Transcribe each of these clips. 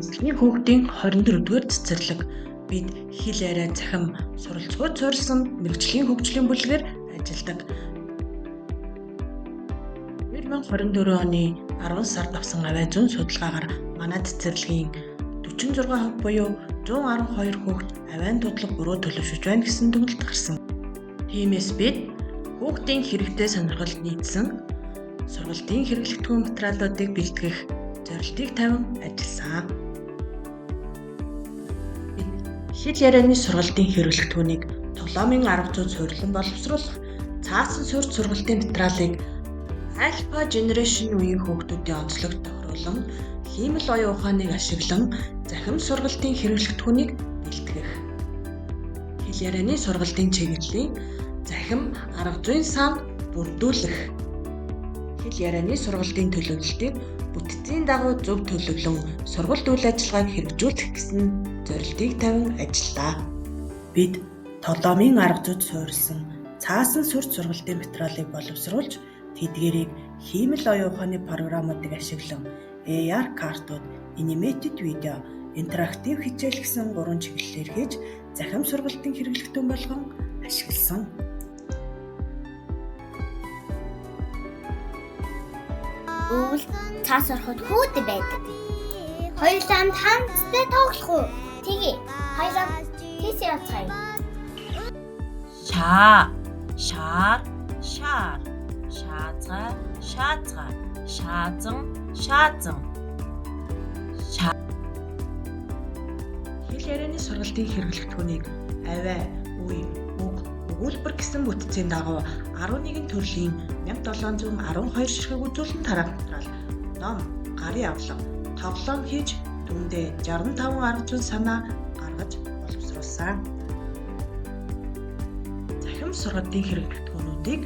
Мэргэжлийн хүүхдийн 24-р цэцэрлэг. Бид хэл яриа цахим суралцахуйд суурилсан мэргэжлийн хөгжлийн бүлгээр ажилладаг. 2024 оны 10 сард авсан авиа зүйн судалгаагаар манай цэцэрлэгийн 46% буюу 112 хүүхд авиан дуудлага буруу төлөвшөж байна гэсэн дүгнэлт гарсан. Тиймээс бид хүүхдийн хэрэгтэй сонирхолд нийцсэн сургалтын хэрэглэгдэхүүн материалуудыг бэлтгэх зорилтыг тавин ажилласан. Бид хэл ярианы сургалтын хэрэглэгдэхүүнийг тоглоомын арга зүйд суурилан боловсруулах, цаасан суурь сургалтын материалыг Alpha Generation үеийн хүүхдүүдийн онцлогт тохируулан хиймэл оюун ухааныг ашиглан захим сургалтын хэрэглэгдэхүүнийг бэлтгэх. Хэл ярианы сургалтын чиглэлийн захим арга зүйн сан бүрдүүлэх. Хэл ярианы сургалтын төлөвлөлтийг бүтцийн дагуу зөв төлөвлөн сургалт үйл ажиллагааг хэрэгжүүлэх гэсэн зорилтыг тавин ажиллаа. Бид тоглоомын арга зүйд суурилсан цаасан сүрт сургалтын материалыг боловсруулж тэдгээрийг хиймэл оюун ухааны програмуудыг ашиглан AR картууд, animated видео, интерактив хичээл гэсэн гурван чиглэлээр хийж захим сургалтын хэрэглэгдэхүүн болгон ашигласан. Өвөл цаас ороход хүүдэн байдаг. Хоёулаа хамтдаа тоглох уу? Тэгье. Хоёулаа тийш явцгаая. Шаа, шаар, шаар, шаазгай, шаазгай, шаазан, шаазан. Ша Хэл ярианы сургалтын хэрэглэгдэхүүнийг авиа, үе, үг, өгүүлбэр гэсэн бүтцийн дагуу 11 төрлийн 1712 ширхэг үзүүлэн тараах материал, ном, гарын авлага, тоглоом хийж түүндээ 65 арга зүйн санаа гаргаж боловсруулсан. Захим сургалтын хэрэглэгдэхүүнүүдийг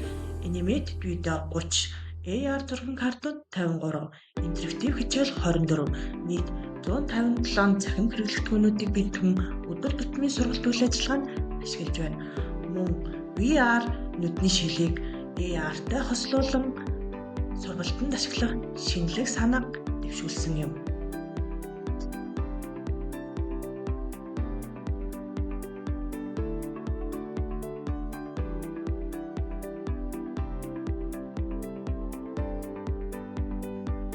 animated видео 30, AR зургийн картууд 53, интерактив хичээл 24, нийт 157 захим хэрэглэгдэхүүнүүдийг бэлтгэн өдөр тутмын сургалт үйл ажиллагаанд ашиглаж байна. Мөн VR нүдний шилийг AR-тай хослуулан сургалтанд ашиглах шинэлэг санааг дэвшүүлсэн юм.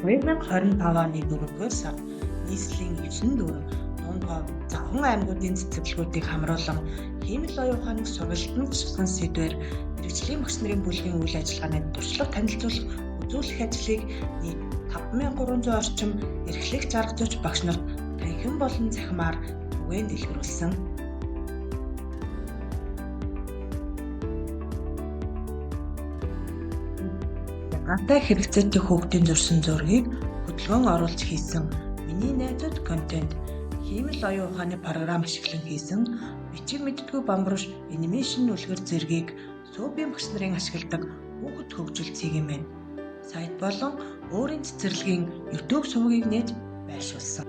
2025 оны 4-р сард нийслэлийн 9 дүүрэн, Дундгов, Завхан аймагуудын цэцэрлэгүүдийг хамруулан хиймэл оюун ухааныг сургалтанд тусгасан сэдвээр мэргэжлийн багш нарын бүлгийн үйл ажиллагааны туршлага танилцуулах, үзүүлэх ажлыг нийт 5300 орчим эрхлэгч арга зүйч багш нарт танхим болон цахимаар түгээн дэлгэрүүлсэн. Янгатай хэрэгцээтэй хүүхдийн зурсан зургийг хөдөлгөөн оруулж хийсэн Миний найзууд контент, хиймэл оюун ухааны програм ашиглан хийсэн бичиг мэддэггүй бамбарш анимашн үлгэр зэргийг СҮБ-ийн багш нарын ашигладаг хүүхэд хөгжил цэг юм байна. Сайт болон өөрийн цэцэрлэгийн YouTube сувгийг нээж байршуулсан.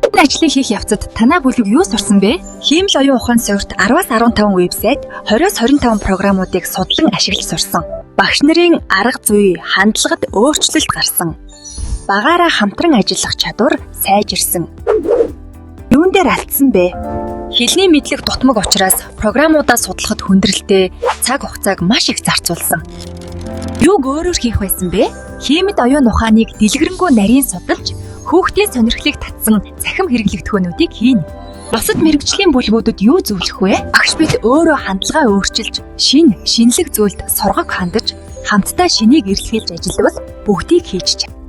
Энэ ажлыг хийх явцад танай бүлэг юу сурсан бэ? Хиймэл оюун ухаан суурьт 10-аас 15 вебсайт, 20-оос 25 програмуудыг судлан ашиглаж сурсан. Багш нарын арга зүй, хандлагад өөрчлөлт гарсан. Багаараа хамтран ажиллах чадвар сайжирсан. Юун дээр алдсан бэ? Хэлний мэдлэг дутмаг учраас програмуудаа судлахад хүндрэлтэй, цаг хугацааг маш их зарцуулсан. Юуг өөрөөр хийх байсан бэ? Хиймэл оюун ухааныг дэлгэрэнгүй нарийн судалж, хүүхдийн сонирхлыг татсан цахим хэрэглэгдэхүүнүүдийг хийнэ. Бусад мэргэжлийн бүлгүүдэд юу зөвлөх вэ? Багш бид өөрөө хандлагаа өөрчилж, шинэ, шинэлэг зүйлд соргог хандаж, хамтдаа шинийг эрэлхийлж ажиллавал бүгдийг хийж чадна.